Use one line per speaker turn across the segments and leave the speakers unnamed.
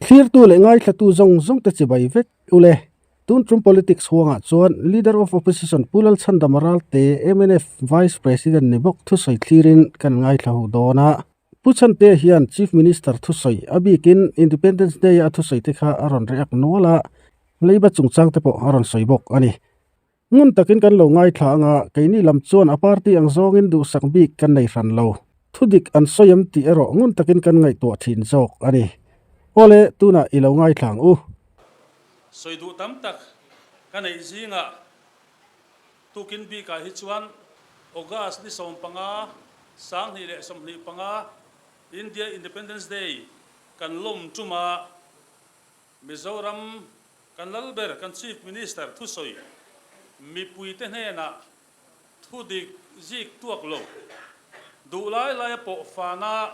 Thlirtu leh ngaithlatu zawng zawng te chibai vek ule. Tun tum politics huangah chuan Leader of Opposition Pu Lalchhandama Ralte, mnf Vice President ni bawk thusawi thlirin kan ngaithla hu dawn a. Pu Chhantea hian Chief Minister thusawi a bikin Independence Day-a a thusawi te kha a rawn react nual a, leiba chungchang te pawh a rawn sawi bawk a ni. Ngun takin kan lo ngaithla anga keini lam chuan a party ang zawngin duhsak bik kan nei hran lo. Thudik an sawi em tih erawh ngun takin kan ngaihtuah thin zawk a ni. Awle, tunah i lo ngaithla ang u.
Sawi duh tam tak ka neih zingah tukin bikah hi chuan August ni 15, 2025, India Independence Day kan lawm ṭuma Mizoram Kan lal ber, kan Chief Minister thusawi mipuite hnenah thudik zik tuak lo, duh lai laia pawh fana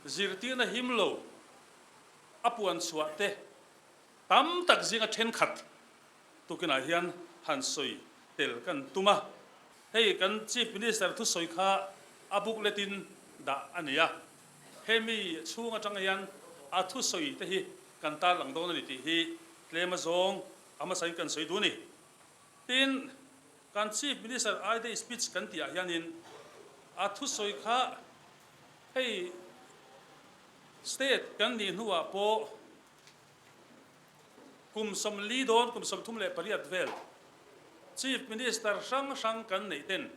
zirtirna him lo a puan chhuah te tam tak zinga thenkhat tukinah hian han sawi tel kan tum a. Hei kan Chief Minister thusawi kha a booklet-in dah a ni a, hemi chhung atang hian a thusawi te hi Kan tarlang dawn a ni tih hi tlem azawng a hmasain kan sawi duh a ni. Tin, kan Chief Minister I Day Speech kan tihah hianin a thusawi kha hei State kan nih hnuah pawh kum 40 dawn, kum 38 vel Chief Minister hrang hrang kan neih ten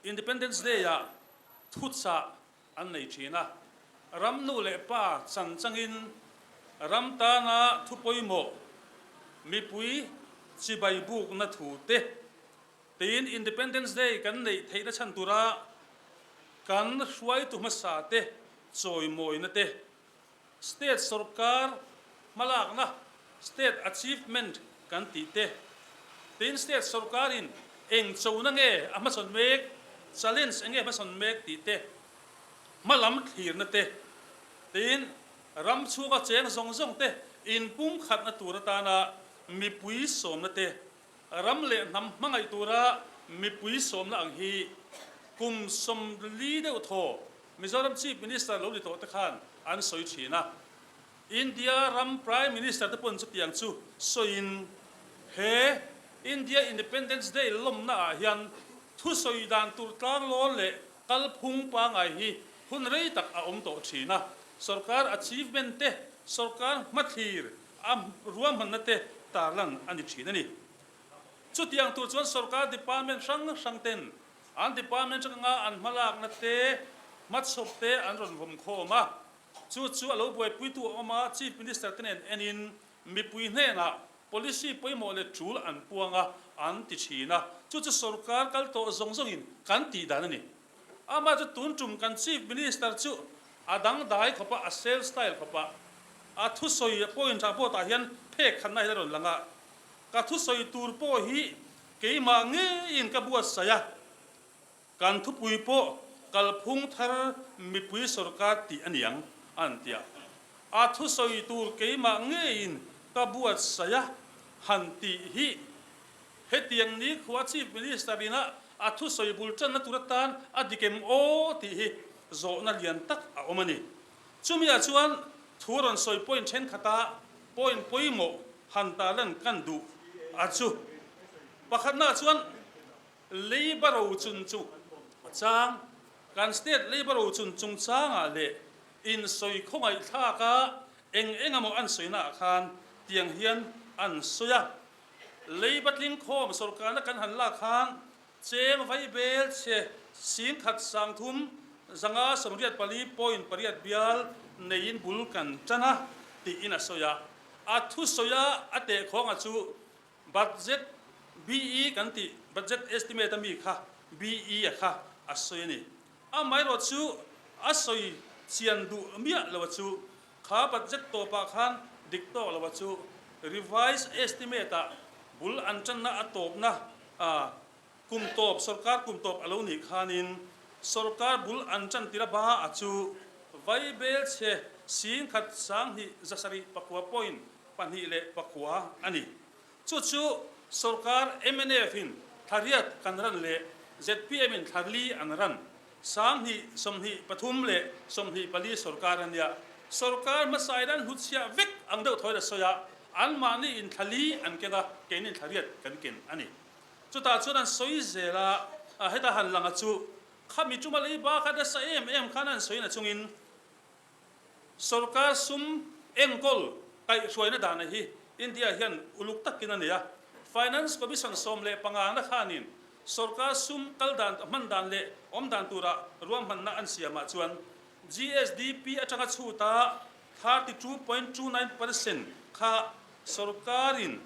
Independence Day-ah thuchah an nei thin a. Ram nu leh pa chan changin ram tana thu pawimawh, mipui chibai bukna thu te tiin Independence Day kan neih theihna chhan tura kan hruaitu hmasa te chawimawina te, State sorkar hmalakna, State achievement kan tih te, tin State sorkarin eng chona nge a hmasawn mek, challenge eng nge hmasawn mek tih te, hmalam thlirna te, tin ram chhunga cheng zawng zawng te inpumkhatna tur atana mipui sawmna te, ram leh hnam hmangaih tura mipui sawmna ang hi kum 40 deuh thaw Mizoram Chief Minister lo ni tawh te khan an sawi thin a, India ram Prime Minister te pawn chutiang chu sawiin he India Independence Day lawmna ah hian thusawi dan tur tlanglawn leh kalphung pangai hi hun rei tak a awm tawh thin a, sorkar achievement te, sorkar hmathlir a ruahmanna te tarlan a ni thin a ni. Chutiang tur chuan sorkar department hrang hrang ten An department atanga an hmalakna te, hmachhawp te an rawn vawm khawm a, chu chu a lo buaipuitu a awm a, Chief Minister te nen enin mipui hnenah policy pawimawh leh tul an puang a, an ti thin a, chu chu sorkar kal tawh zawng zawngin kan tih dan a ni. Amah chu tun tum kan Chief Minister chu a dangdai khawp a, a sales style khawp a, a thusawi point ah pawh tah hian phek khatna hian a rawn lang a, ka thusawi tur pawh hi Keimah ngeiin ka buatsaih a, kan thupui pawh kalphung thar mipui sorkar tih a niang, a han ti a. A thusawi tur keimah ngeiin ka buatsaih a han tih hi hetiang nikhua Chief Minister ina a thusawi bul tanna tur atan a dik em aw tih hi zawhna lian tak a awm a ni. Chumiah chuan thu rawn sawi point thenkhatah point pawimawh han tarlan kan duh a chu. Pakhatnaah chuan Labour rochun chu chang, kan state Labour rochun chungchangah leh insawi khawngaihthlaka eng eng emaw an sawinaah khan tiang hian an sawi a. Labour tlingkhawm sorkarna kan han lak khan Cheng vai bel chhe 10,000 30 5 84.8 bial neiin bul kan tan a tiin a sawi a. A thusawi a a tehkhawnga chu budget BE kan tih budget estimate a mi kha BE a kha a sawi a ni. Amaherawh chu a sawi chian duh miah lo a chu kha budget tawpah khan dik tawk lo a chu revised estimate ah bul an tanna a tawpna A, kum tawp, sorkar kum tawp a lo nih khanin sorkar bul an tan tir a ba a chu vai bel chhe 10,000 2 7 6 point 2 leh 9 a ni. Chu chu sorkar mnf in thla riat kan ran leh zpm in thla li an ran 2023 leh 24 sorkar a nia. Sorkar hmasain an hnutchhiah vek ang deuh thawiin a sawi a, anmahni inthlali an ken a, keini inthlariat kan ken a ni. Chutah chuan an sawi zel a, heta han lang a chu, khami tuma leiba kha nasa em em khan an sawi na chungin sorkar sum enkawl kaihhruaina dana hi India hian uluk takin a nei a. Finance Commission 15 na khanin sorkar sum kal dan hman dan leh awm dan tura ruahmanna an siamah chuan GSDP atanga chhuta 32.29% kha sorkarin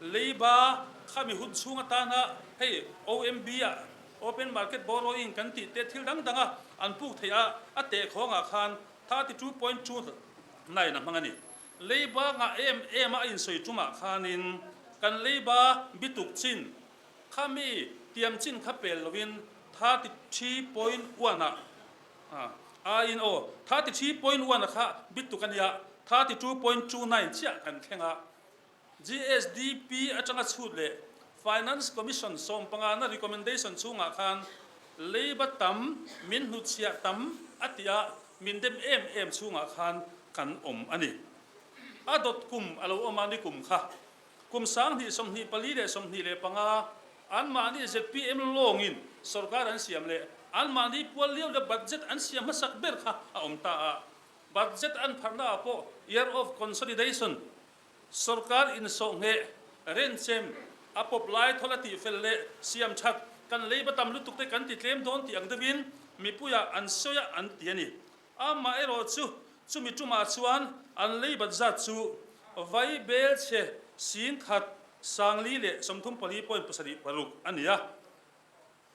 leiba khami hun chhung atana hei OMB ah Open Market Borrowing kan tih te thil dang danga an puk theih a, a teh khawngah khan 32.29 a hmang a ni. Leiba ngah em em a a insawi tumah khanin kan leiba bituk chin khami tiam chin kha pel lovin 33.1 ah Aiin aw, 33.1 a kha bit tuk a nia, 32.29 chiah kan thleng a. GSDP atanga chhut leh Finance Commission sawmpangana recommendation chhungah khan leiba tam, min hnutchhiah tam a tih a, min dem em em chhungah khan kan awm a ni. A dawt kum a lo awm a ni kum kha. Kum 2024 leh 25, anmahni zpm lawngin sorkar an siam leh anmahni pual liau leh budget an siam hmasak ber kha a awm ta a. Budget an pharhnaah pawh Year of Consolidation, sorkar insawhngheh, renchem, a pawp lai thawl a tihfel leh siam that, kan leiba tam lutuk te kan ti tlem dawn tih ang deuhin mipuiah an sawi a an ti a ni. Amaherawh chu, chumi tumah chuan an leibat zat chu vai bel chhe 10,000 434.76 a ni a.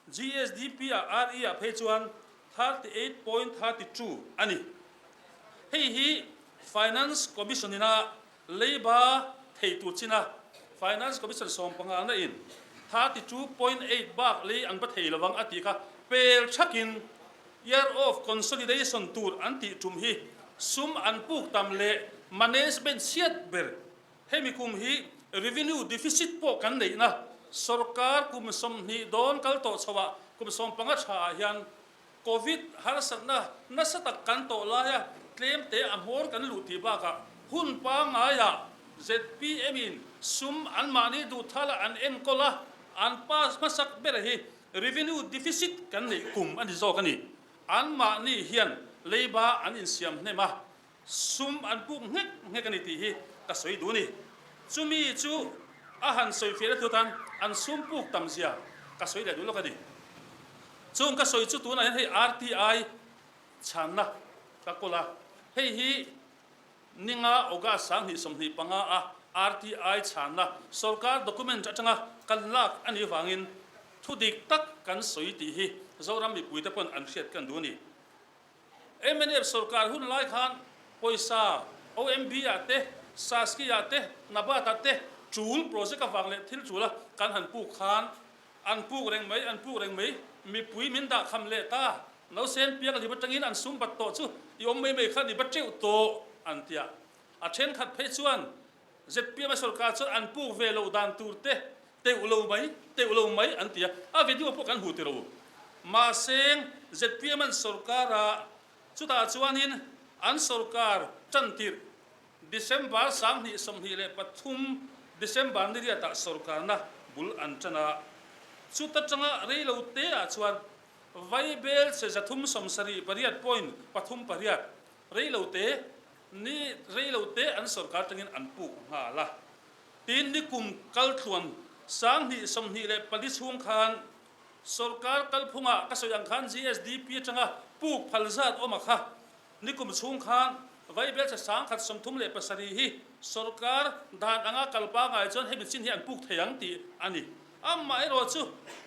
GSDP ah RE ah phei chuan 38.32 a ni. Hei hi Finance Commission ina leiba thei tur chin a, Finance Commission 15 na in 32.8 bak lei an va thei lovang a tih kha pel thakin Year of Consolidation tur an tih tum hi sum an puk tam leh management chhiat ber. Hemi kum hi revenue deficit pawh kan neihna sorkar kum 20 dawn kal tawh chhoah kum 15 tha ah hian Covid harsatna nasa tak kan tawh laia tlem te a hmawr kan luh tih bakah hun pangaiah zpm in sum anmahni duhthala an enkawl a, an pass hmasak ber hi Revenue deficit kan neih kum a ni zawk a ni. Anmahni hian leiba an insiam hnem a, sum an puk nghek nghek a ni tih hi ka sawi duh a ni. Chumi chu a han sawi fiah na thutan an sum puk tam zia ka sawi leh duh lawk a ni. Chung ka sawi chu tunah hian hei RTI chhanna ka kawl a, hei hi Ninga August 2025 a RTI chhanna sorkar document atanga kan lak a nih vangin thu dik tak kan sawi tih hi Zoram mipuite pawn an hriat kan duh a ni. Mnf sorkar hun lai khan pawisa OMB ah te, Saski ah te, Nabat ah te tul project avang leh thil tul a kan han puk khan an puk reng mai, an puk reng mai, mipui min dah kham leh ta. Nausen piang lip atangin an sum bat tawh chu i awm mai mai khan i ba teuh tawh an ti a. A thenkhat phei chuan zpm a sorkar chuan an puk ve loh dan tur te teuh lo mai, teuh lo mai an ti a. A video pawh kan hmu ti lo. Mahse zpm an sorkar a, chutah chuanin an sorkar tan tirh December 2023 December ni riatah sorkarna bul an tan a. Chuta tanga rei lo te ah chuan Vaibel che 378.38 rei lo te ni rei lo te an sorkar tangin an puk nghal a. Tin ni kum kal tluan 2024 chhung khan sorkar kalphungah ka sawi ang khan GSDP atanga puk phal zat awm a kha. Ni kum chhung khan Vaibel che 137 hi sorkar dan anga kal pangai chuan hemi chin hi an puk thei ang tih a ni. Amaherawh chu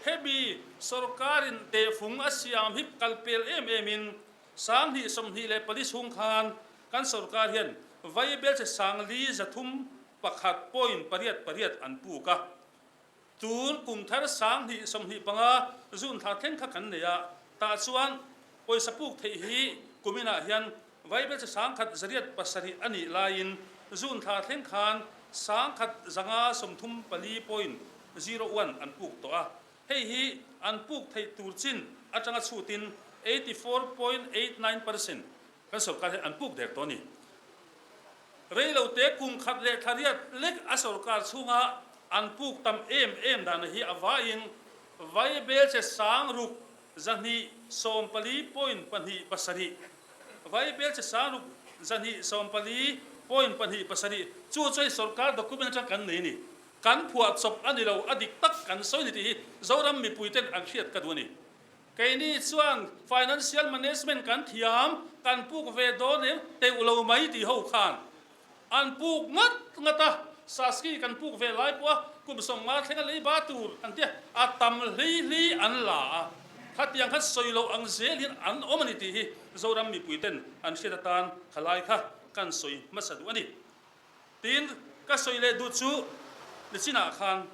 hemi sorkarin tehfung a siam hi kal pel em emin 2024 chhung khan kan sorkar hian Vaibel che 4,301.88 an puk a. Tun kum thar 2025 June thla thleng kha kan nei a, tah chuan pawisa puk theih hi kuminah hian Vaibel che 1,807 a nih laiin June thla thleng khan 1,534.01 an puk tawh a. Hei hi an puk theih tur chin atanga chhutin 84.89%. Kan sorkar hi an puk der tawh a ni. Reilote kum khat leh thla riat lek a sorkar chhunga an puk tam em em dana hi a vaiin Vaibelche sang ruk 240.27, Vaibelche sang ruk 240.27 chu chu hei sorkar document atang kan nei a ni. Kan phuah chawp a ni lo, a dik tak kan sawi ni tih hi Zoram mipuiten an hriat ka duh a ni. Keini chuan financial management kan thiam, kan puk ve dawn em teuh lo mai tih ho khan an puk ngat ngat a, Saski kan puk ve lai pawh a kum 50 thlenga lei ba tur an tia, a tam hlei hlei an la a, khatiang khan sawi loh ang zel hian an awm a ni tih hi Zoram mipui ten an hriat atan khalai kha kan sawi hmasa duh a ni. Tin, ka sawi leh duh chu nichinah khan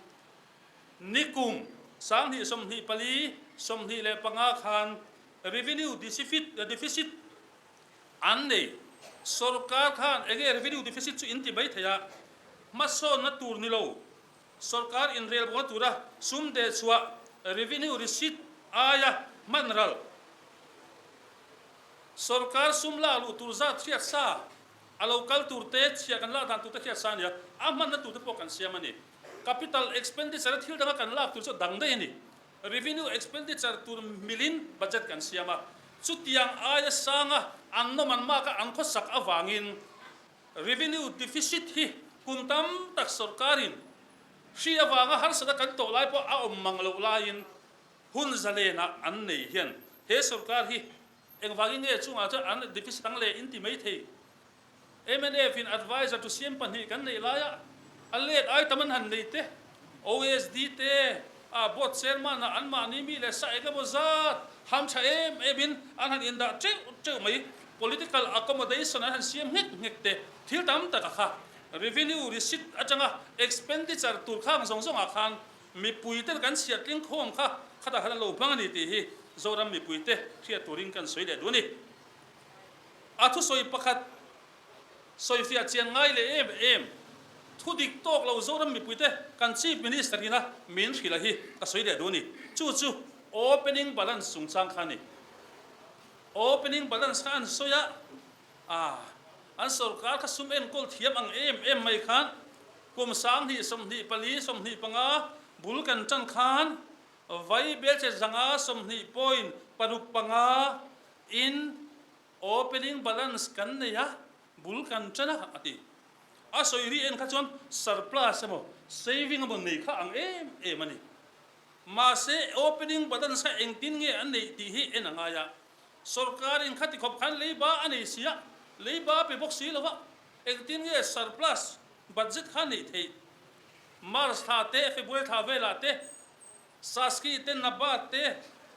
Nikum 2024, 25 khan revenue deficit an nei. Sorkar khan enge revenue deficit chu in ti mai thei a, hmasawnna tur ni lo, sorkar inrelbawlna tura sum deh chhuah revenue receipt aia hman ral, sorkar sum lak luh tur zat hriat sa, a lo kal tur te chhiah kan lak dan tur te hriat sa a ni a, a hmanna tur te pawh kan siam a ni. Capital expenditure a thil danga kan lak tur chu a dang daih a ni. Revenue expenditure tur milin budget kan siam a, chutiang aia sanga an nawm an mak a an khawsak avangin revenue deficit hi kum tam tak sorkarin hri avanga harsatna kan tawh lai pawh a awm mang loh laiin hun zalenah an nei hian he sorkar hi engvangin nge chungah chuan an deficit ang leh in ti mai thei. Mnf in adviser to CM pahnih kan neih laia a let ai tam an han nei te, OSD te, a board chairman ah anmahni mi leh sa eng emaw zat ham tha em em in an han indah teuh teuh mai, political accommodation an han siam nghek nghek te, thil tam tak a kha. Revenue receipt atanga expenditure tur khang zawng zawng ah khan mipui ten kan chhiat tling khawm kha khatah khan an lo hmang a ni tih hi Zoram mipui te hriat turin kan sawi leh duh a ni. A thusawi pakhat sawifiah chian ngai leh em em, thu dik tawk lo Zoram mipuite kan Chief Minister ina min hrilh a hi ka sawi leh duh a ni. Chu chu opening balance chungchang kha a ni. Opening balance kha an sawi a, ah, an sorkar kha sum enkawl thiam ang em em mai khan kum 2024, 25 bul kan tan khan vai belche zanga 20.65 In opening balance kan nei a, bul kan ṭan a, a ti. A sawi ri en kha chuan surplus emaw saving emaw nei kha ang em em a ni. Mahse opening balance kha engtin nge an neih tih hi en a ngai a. Sorkarin khati khawp khan leiba a nei si a, leiba a pe bawk si lo va, engtin nge surplus budget kha neih theih? March thla te, February thla velah te Saski te, Nabad te,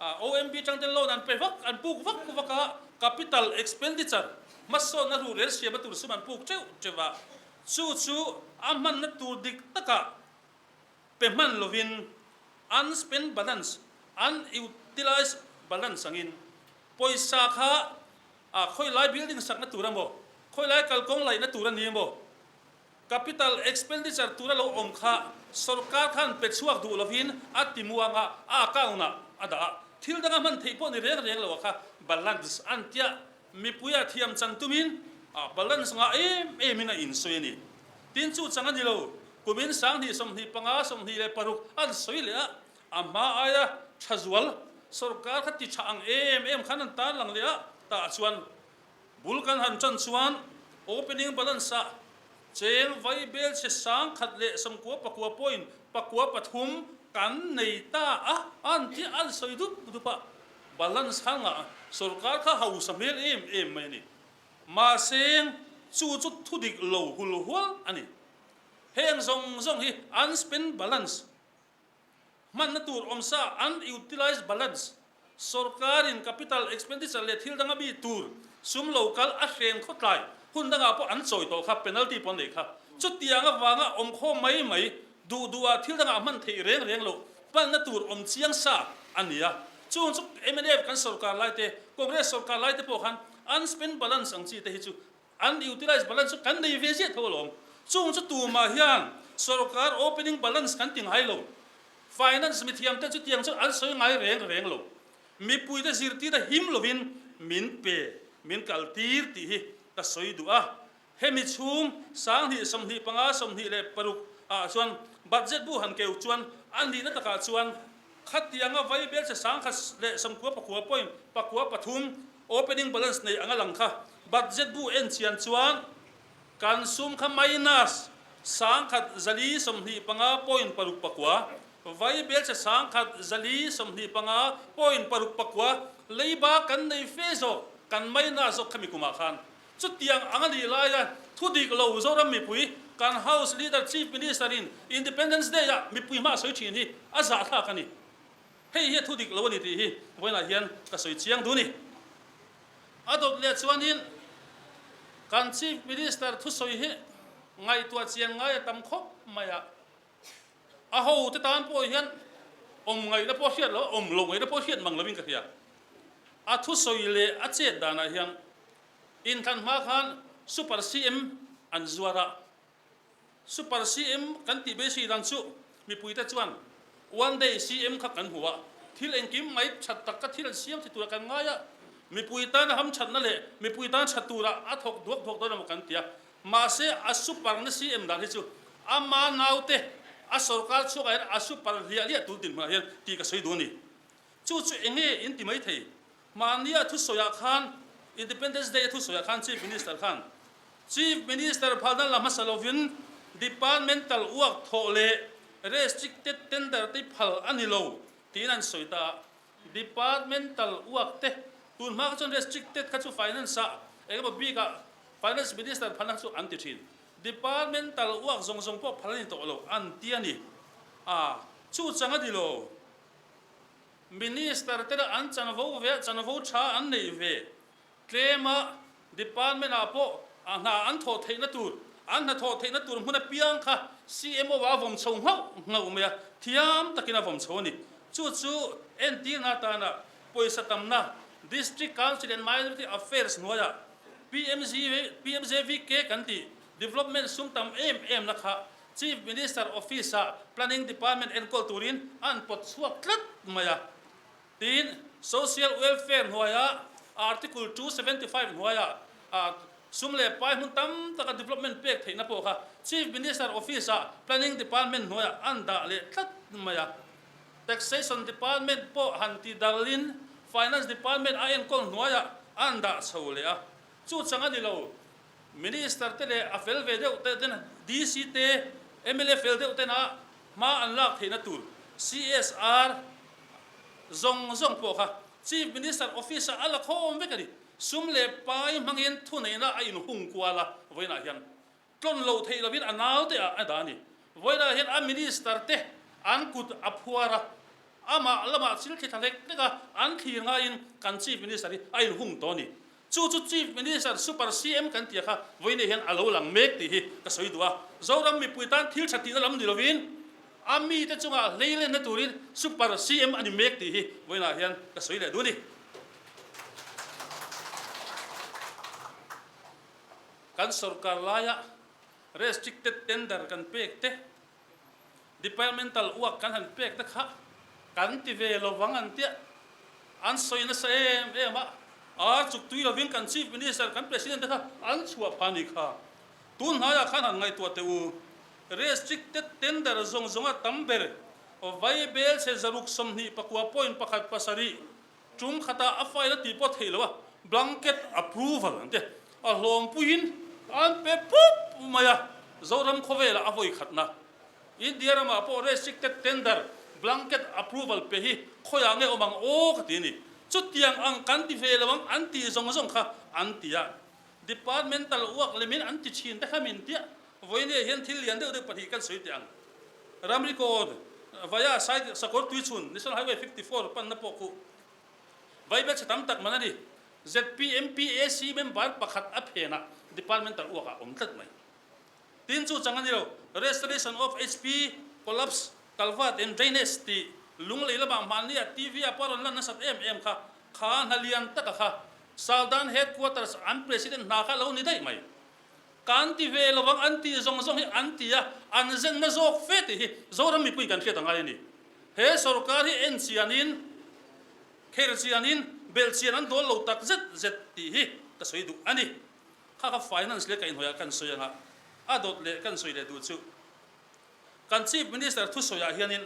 OMB tang ten loan an pe vak, an puk vak vak a, capital expenditure hmasawnna ruhrel siamna tur sum an puk teuh teuh a, chu chu a hmanna tur dik takah pe hman lovin unspent balance, unutilized balance angin pawisa kha khawilai building sakna tur emaw, khawilai kalkawng laihna tur a ni emaw, Capital expenditure tura lo awm kha sorkar khan pe chhuak duh lovin a ti muang a, a account ah a dah a, thil danga hman theih pawh ni reng reng lo a kha balance an tia, mipui a thiam chan tumin balance ngah em em in a insawi a ni. Tin chu chang a ni lo, kumin 2025, 26 an sawi leh a, a hma aia tha zual sorkar kha ti tha ang em em khan an tarlang leh a, tah chuan Bul kan han ṭan chuan opening balance-ah cheng vai bel chhe 1069 point 9 3 kan nei ta a, an ti an sawi dup dup a, balance kha ngah sorkar kha hausa hmel em em mai a ni. Mahse chu chu thu dik lo hul hual a ni. Heng zawng zawng hi unspent balance Hmanna tur awmsa, unutilized balance, Sorkarin capital expenditure leh thil danga mi tur sum lo kal a hren khawtlai hun dangah pawh an chawi tawh kha, penalty pawh an nei kha. Chutiang avanga awm khawm mai mai duh duhah thil dangah hman theih reng reng loh hmanna tur awm chiang sa a ni a. Chung chu mnf kan sorkar lai te, Congress sorkar lai te pawh khan unspent balance ang chi te hi chu Unutilized balance chu kan nei ve ziah tho alawm. Chung chu tumah hian sorkar opening balance kan ti ngai lo. Finance mithiamte chutiang chu an sawi ngai reng reng lo. Mipuite zirtirna him lovin min pe. min kaltir tih hi ka sawi duh a. Hemi chhung 20 25 26 ah chuan budget bu han keu chuan a nihna takah chuan khatianga vai belchhe 1099 point pakua pathum opening balance nei anga lang kha budget bu en chian chuan kan sum kha minus 1425 point paruk pakua vai belchhe 1425 point paruk pakua leiba kan nei fe zawk kan minus zawk khami kumah khan. Chutiang ang a nih laia thu dik lo Zoram mipui kan House Leader Chief Minister in Independence Day ah mipui hma a sawi thin hi a zahthlak a ni. Hei hi a thu dik lo a ni tih hi vawiinah hian ka sawi chiang duh a ni. A dawt leh chuanin kan Chief Minister thusawi hi ngaihtuah chian ngai a tam khawp mai a. A hote tan pawh hian awm ngaihna pawh hriat lo, awm lo ngaihna pawh hriat mang lovin ka hria. A thusawi leh a chet danah hian inthlan hma khan Super CM an zuar a. Super CM kan tih beisei dan chu mipuite chuan One Day CM kha kan hmu a, thil engkim mai that tak kha thil an siam thei turah kan ngai a, mipui tana hamthatna leh mipui tan that turah a thawk duak duak dawn emaw kan ti a. Mahse, a super na CM dan hi chu ama naute a sorkar chhuakah hian a super hliah hliah tun dinhmunah hian tih ka sawi duh a ni. Chu chu eng nge in ti mai thei? Mahnia thusawiah khan, Independence Day a thusawiah khan Chief Minister khan, Chief Minister phalna la hmasa lovin Departmental work thawh leh restricted tender te phal a ni lo tiin an sawi ta a. Departmental work te tun hma kha chuan restricted kha chu finance ah eng emaw bikah Finance Minister phalna kha chu an ti thin. Departmental work zawng zawng pawh phal a ni tawh lo an ti a ni. A, chu chang a ni lo. Minister te lah an chanvo ve a, chanvo tha an nei ve. Tlema Department ah pawh a hna an thawh theihna tur, an hnathawh theihna tur hmun apiang kha CMO ah a vawm chho nghauh nghauh mai a, thiam takin a vawm chho a ni. Chu chu entirna atana pawisa tamna District Council and Minority Affairs hnuaiah PMJVK kan tih development sum tam em em na kha Chief Minister Office ah Planning Department enkawl turin an pawt chhuak tlat mai a. Tin, Social Welfare hnuaia Article 275 hnuaia sum leh pai hmun tam taka development pek theihna pawh kha Chief Minister Office-ah Planning Department hnuaiah an dah leh tlat mai a. Taxation Department pawh han ti dalin Finance Department a enkawl hnuaiah an dah chho leh a. Chu chang a ni lo, Minister te leh a fel ve deuh te ten DC te, mla fel deuh tena hma an lak theihna tur CSR zawng zawng pawh kha Chief Minister Office-ah a la khawm vek a ni. Sum leh pai hmangin thuneihna a inhung kual a, vawiinah hian tlawn loh theih lovin a naute ah a dah a ni. Vawiinah hian a Minister te an kut a phuar a, amah lamah thil thli tha hlek hlek a, an thlir ngaiin kan Chief Minister hi a inhung tawh a ni. Chu chu Chief Minister Super CM kan tih kha vawiinah hian a lo lang mek tih hi ka sawi duh a. Zoram mipui tan thil tha tihna lam ni lovin a mite chungah hleilenna turin Super CM a ni mek tih hi vawiinah hian ka sawi leh duh a ni. Kan sorkar laia restricted tender kan pek te, Departmental work kan han pek te kha kan ti ve lo vang an tia an sawi nasa em em a, ar chuk tui lovin kan Chief Minister kan President te kha an chhuah pha ni kha. Tun hnaiah khan han ngaihtuah teh u, restricted tender zawng zawnga tam ber vai bel chhe zaruk 24 point pakhat pasarih Tum khatah a file a tih pawh theih loh a, blanket approval an ti a, a hlawmpuiin an pe pup mai a, Zoram khawvelah a vawi khatna. India ramah pawh restricted tender blanket approval pe hi khawiah nge awm ang aw ka ti a ni. Chutiang ang kan ti ve lo ang an tih zawng zawng kha an ti a, departmental work lemin an ti thin te kha min tia, vawinia hian thil lian deuh deuh pahnih kan sawi teh ang. Ramri kawn via Sakawr Tuichhun, National Highway 54 panna pawh khu Vaibel chhe tam tak man a ni. ZPM PAC member pakhat a phenah departmental uakah a awm tlat mai. Tin chu chang a ni lo, Restoration of HP Collapse Culvert and Drainage tih lunglei lamah hmannia TV ah pawh a rawn lan nasat em em kha, kha hna lian taka kha Southern Headquarters an President hna kha a lo ni daih mai. Kan ti ve lovang an tih zawng zawng hi an ti a, an zenna zawk fe tih hi Zoram mipui kan hriat a ngai a ni. He sorkar hi en chianin, kher chianin, belh chian an dawl lo tak zet zet tih hi ka sawi duh a ni. Kha kha finance leh kaihhnawih ah kan sawi anga a dawt leh kan sawi leh duh chu kan Chief Minister thusawi ah hianin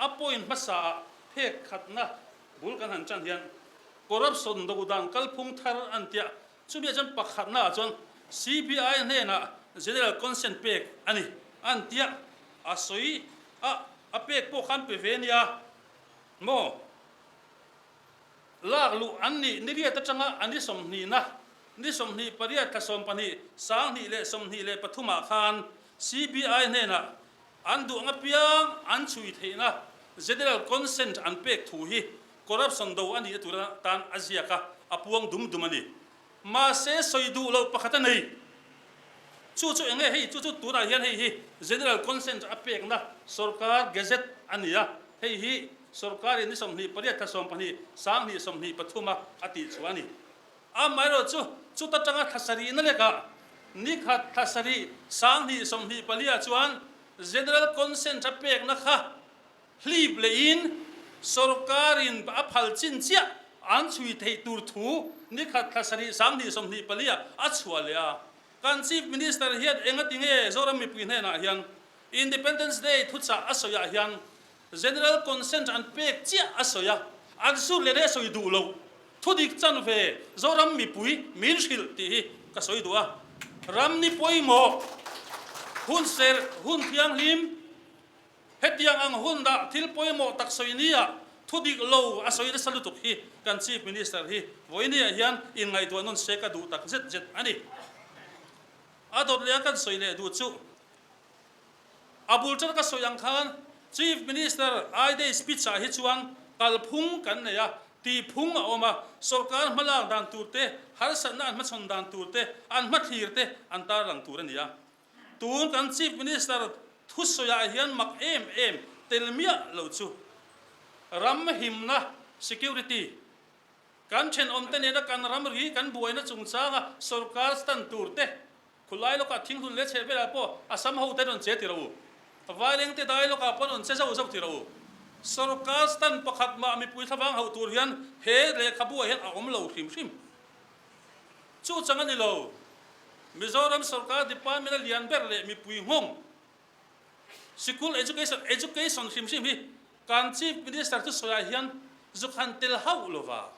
a point hmasa ah phek khatna bul kan han tan hian corruption do dan kalphung thar an tia chumi ah chuan pakhatna ah chuan CBI hnenah general consent pek a ni an tia a sawi a a pek pawh khan pe ve nia maw? Lak luh an nih niriat atanga a ni sawmhnihna, ni 28 thla 12, 2023 ah khan CBI hnenah an duh ang apiang an chhui theihna General Consent an pek thu hi corruption do a nihna tur atan a ziak a, a puang dum dum a ni. Mahse sawi duh loh pakhat a nei. Chu chu enge hei chu chu tunah hian hei hi General Consent a pekna sorkar Gazette a ni a, hei hi sorkarin ni 28 thla 12 2023 a a tih chhuah a ni. Amaherawh chu chuta tanga thla sarihna lekah ni khat thla sarih 2024 ah chuan General Consent a pekna kha Hlip lehin sorkarin a phal chin chiah an chhui theih tur thu ni khat thla sarih 2024 ah a chhuah leh a. Kan Chief Minister hian engati nge Zoram mipui hnenah hian Independence Day thuchah a sawiah hian General Consent an pek chiah a sawi a, an sur leh leh a sawi duh lo. Thudik chan ve Zoram mipui min hrilh tih hi ka sawi duh a. Ram ni pawimawh, hun serh, hun thianghlim, Hetiang ang hun dah thil pawimawh tak sawi nia thu dik lo a sawi nasa lutuk hi kan Chief Minister hi vawinia hian inngaihtuah nawn se ka duh tak zet zet a ni. A dawt leh a kan sawi leh duh chu a bul ṭan ka sawi ang khan Chief Minister I Day speech ah hi chuan kalphung kan nei a, tihphung a awm a, sorkar hmalak dan tur te, harsatna an hmachhawn dan tur te, an hmathlir te an tarlang tur a ni a. Tun kan Chief Minister thusawiah hian mak em em tel miah lo chu ram himna, security, kan thenawmte nena kan ramri kan buaina chungchanga sorkar stand tur te, khulai lawkah thinghlun leh chheh velah pawh Assam hote rawn che ti rawh u, Vailengte dai lawkah pawh rawn che zauh zauh ti rawh u. Sorkar stand pakhat mah mipui thlavang hauh tur hian he lehkhabu ah hian a awm lo hrim hrim. Chu chang a ni lo. Mizoram sorkar department a lian ber leh mipui nghawng sikul education education hrim hrim hi kan Chief Minister thusawiah hian zuk han tel hauh lova.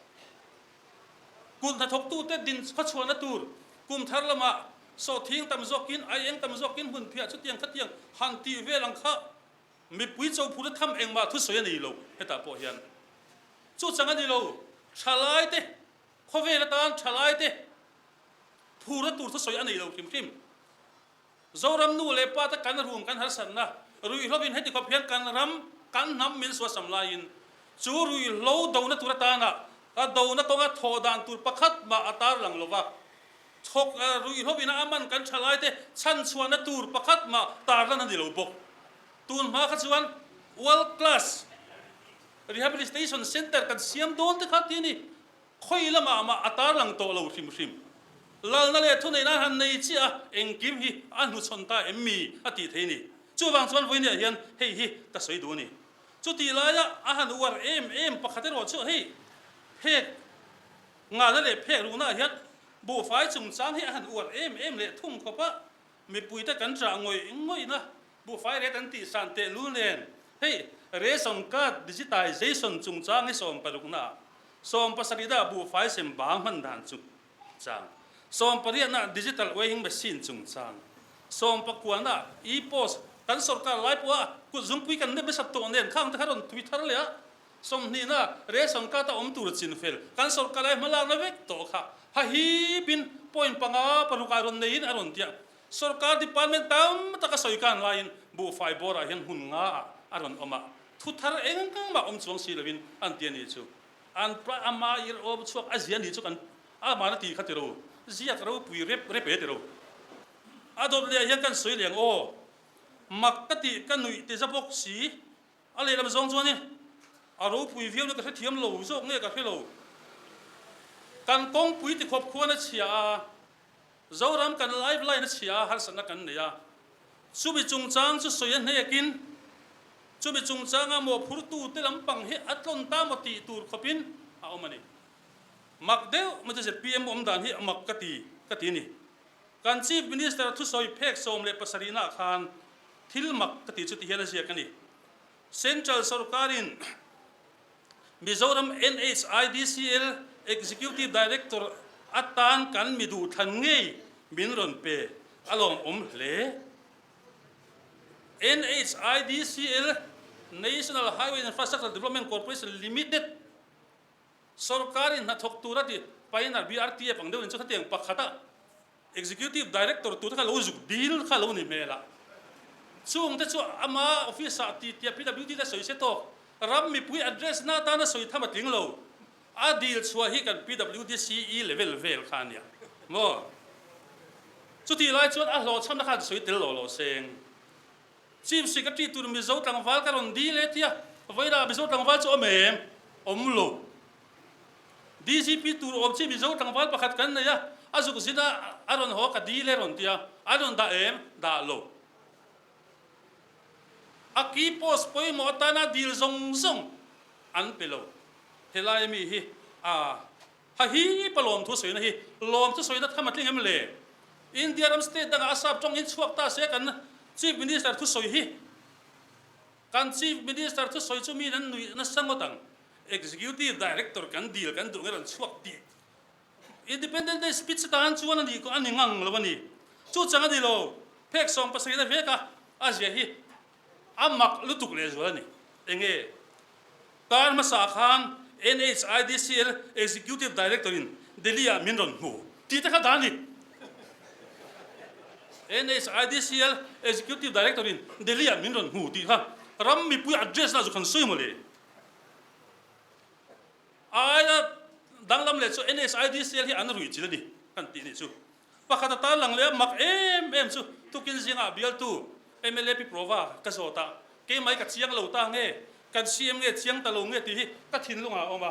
Kut hnathawktute din khawchhuahna tur kum thar lamah sawhthing tam zawkin aieng tam zawkin hmun phiah chutiang khatiang han tih vel ang kha mipui chophur a tham engmah thusawi a nei lo hetah pawh hian. Chu chang a ni lo. Thalaite Khawvel atan thalaite phurna tur thusawi a nei lo hrim hrim. Zoram nu leh pa te kan rum kan harsatna ruihhlovin heti khawp hian kan ram kan hnam min suasam laiin chu ruihhlo dona tur atana a dona kawnga thawh dan tur pakhat mah a tarlang lova, thawk ruihhlovin a man kan thalaite chhanchhuahna tur pakhat mah tarlan a ni lo bawk. Tun hma kha chuan world class Rehabilitation Centre kan siam dawn te kha ti a ni. Khawi lamah mah a tarlang tawh lo hrim hrim. Lalna leh thuneihna an han nei chiah a, engkim hi a hnuchhawn ta em mi a tih thei a ni. Chuvang chuan vawinia hian hei hi ka sawi duh a ni. Chutih laia a han uar em em pakhat erawh chu hei phek ngahna leh phek ruhnaah hian buhfai chungchang hi a han uar em em leh thung khawp a, mipuite kan chah ngawih ngawihna Buhfai ret an tih san tehlul nen hei Ration Card Digitization chungchang hi sawmparukna ah sawmpasarihna ah buhfai sem bang hman dan chungchang, sawmpariatna ah Digital Weighing Machine chungchang, sawmpakuana ah E-Post kan sorkar lai pawh a kut zungpui kan nep nasa tawh nen khang te kha rawn tui thar leh a, sawmhnihna ah Ration Card a awm tur chinfel kan sorkar lai hmalakna vek tawh kha hahipin point panga paruk ah rawn neiin a rawn tiah. Sorkar department tam taka sawi kan laiin buhfai bawrah hian hmun nga ah a rawn awm a, thu thar engmah awm chuang si loin an ti a nih chu. An ama ir awm chhuak a zia nih chu kan amahna tih kha ti ro, ziak ropui rep rep e ti ro. A dawt leh ah hian kan sawi leh ang aw, mak ka tih ka nuih ti za bawk si, a lehlam zawng chuan i a ropui viau na ka hrethiam lo zawk nge ka hre lo. Kan kawngpui tikhawp khuan a chhia a. Zoram kan live line a chhia a, harsatna kan nei a. Chumi chungchang chu sawi a hnekin, chumi chungchanga mawhphurtute lampang hi a tlawn ta maw tih tur khawpin a awm a ni. Mak deuh mai chu zpm awm dan hi a mak ka ti ka ti a ni. Kan Chief Minister thusawi phek 17 naah khan thil mak ka ti chu ti hian a ziak a ni. Central sorkarin Mizoram NHIDCL Executive Director atan kan mi duhthlan ngei min rawn pe a lawmawm hle. NHIDCL, National Highway Infrastructure Development Corporation Limited, sorkarin hnathawk tura ti Pioneer BRTF ang deuhin chu hetiang pakhata Executive Director tur kha lo zuk dil kha lo ni hmel a. Chungte chu ama office-ah ti tia PWD te sawi se tawk. Ram mipui address na atana sawi tham a tling lo. A dil chhuah hi kan PWD CE level vel kha a nia maw? Chutih lai chuan a hlawhchhamna khan sawi tel lo lo seng. Chief Secretary tur Mizo tlangval ka rawn dil e tia vawilah Mizo tlangval chu awm em? Awm lo. DGP tur awm chi Mizo tlangval pakhat kan nei a, a zuk zin a a rawn haw ka dil e rawn tia, a rawn dah em? Dah lo. A key post pawimawh atana dil zawng zawng an pe lo. Helai ami hi a ha hi pa lawmthu sawina hi lawmthu sawina tham a tling em le? India ram state dangah a sap tawng in chhuak ta se kan Chief Minister thusawi hi kan Chief Minister thusawi chu mi an nuih nasa ngawt ang. Executive Director kan dil kan duh nge rawn chhuak tih Independence Day speech atan chuan a nih a ni ngang lo a ni. Chu chang a ni lo. Phek 70 na vek a a zia hi a mak lutuk lehzual a ni. Enge? Kar hmasa khan NHIDCL Executive Director in Delhi ah min rawn hmu tih te kha dah a ni. NHIDCL Executive Director in Delhi ah min rawn hmu tih kha ram mipui address na chu kan sawi mawle. A aia danglam leh chu NHIDCL hi an ruih chil a ni kan tih nih chu. Pakhat a tarlang leh a mak em em chu tukin zingah bialtu mla Pi Prova ka zawt a, keimah hi ka chiang lo ta nge, kan CM nge chiang ta lo nge tih hi ka thinlungah a awm a.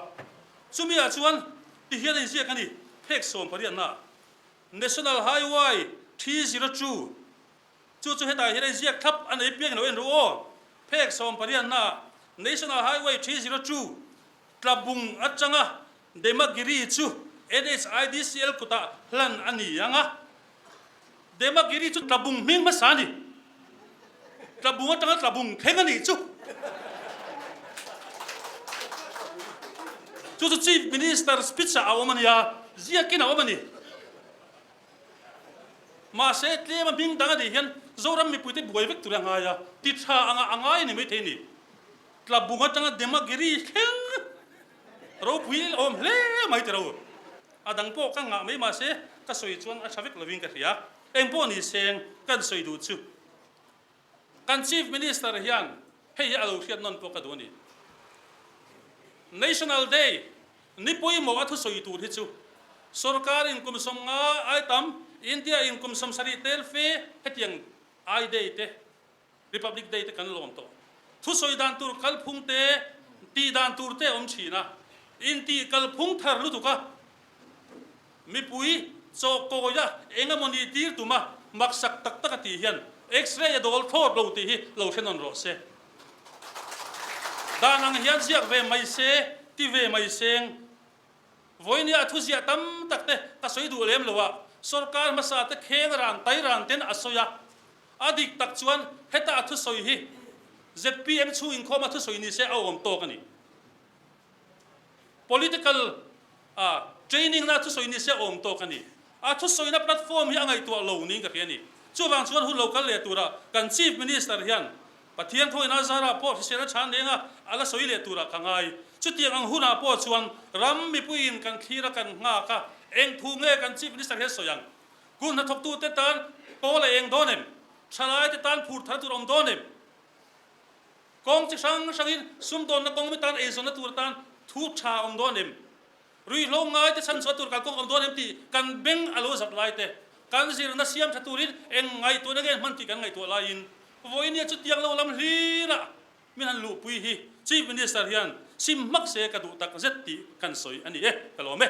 Chumi ah chuan ti hian a inziak a ni, phek 18 na National Highway 302 chu chu hetah hian a inziak thlap a nei piang lo en ru aw, phek 18 na National Highway 302 Tlabung atanga Demagiri chu NHIDCL kutah hlan a ni ang a, Demagiri chu Tlabung hming hmasa a ni. Tlabung atanga Tlabung thleng a nih chu. Chu chu Chief Minister speech ah a awm a nia, ziakin a awm a ni. Mahse tlema hming dang a nih hian Zoram mipuite buai vek tur a ngai a, ti tha anga a ngai a ni maithei a ni. Tlabung atanga Demagiri thleng ropui awm hle mai tiro. A dang pawh ka ngah mai mahse ka sawi chuan a tha vek lovin ka hria. Eng pawh ni seng kan sawi duh chu kan Chief Minister hian hei hi a lo hriat nawn pawh ka duh a ni. National Day ni pawimawh a thusawi tur hi chu sorkar in kum 50 ai tam, India in kum 70 tel fe hetiang I Day te Republic Day te kan lawm tawh. Thusawi dan tur kalphung te, tih dan tur te a awm thin a. Intih kalphung thar lutuk a, mipui chaw kawia eng emaw nih tir tum a, maksak tak tak a tih hian X-ray a dawl thlawt lo tih hi lo hre nawn rawh se. Dan ang hian ziak ve mai se, ti ve mai seng. Vawinia a thuziah tam tak te ka sawi duh lem lo a, sorkar hmasa te kheng ran tai ran ten a sawi a. A dik tak chuan heta a thusawi hi zpm chhung inkhawm a thusawi ni se a awm tawk a ni. Political training na thusawi ni se a awm tawk a ni. A thusawina platform hi a ngaihtuah lo niin ka hria a ni. Chuvang chuan hun lo kal leh tura kan Chief Minister hian Pathian thawina zarah pawh hriselna tha nenga a la sawi leh turah ka ngai. Chutiang ang hunah pawh chuan ram mipuiin kan thlir a kan nghak a, eng thu nge kan Chief Minister hian sawi ang? Kut hnathawktute tan pawl a eng dawn em? Thalaite tan phur thar tur a awm dawn em? Kawng chi hrang hrangin sumdawnna kawng mi tan eizawnna tur atan thu tha a awm dawn em? Ruihhlo ngaite chhanchhuah tur kalkawng a awm dawn em tih kan beng a lo zat lai te, kan zirna siam tha turin eng ngaihtuahna nge hman tih kan ngaihtuah laiin vawinia chutiang lo lam hlirah min han luhpui hi Chief Minister hian sim hmak se ka duh tak zet tih kan sawi a ni e, ka lawm e.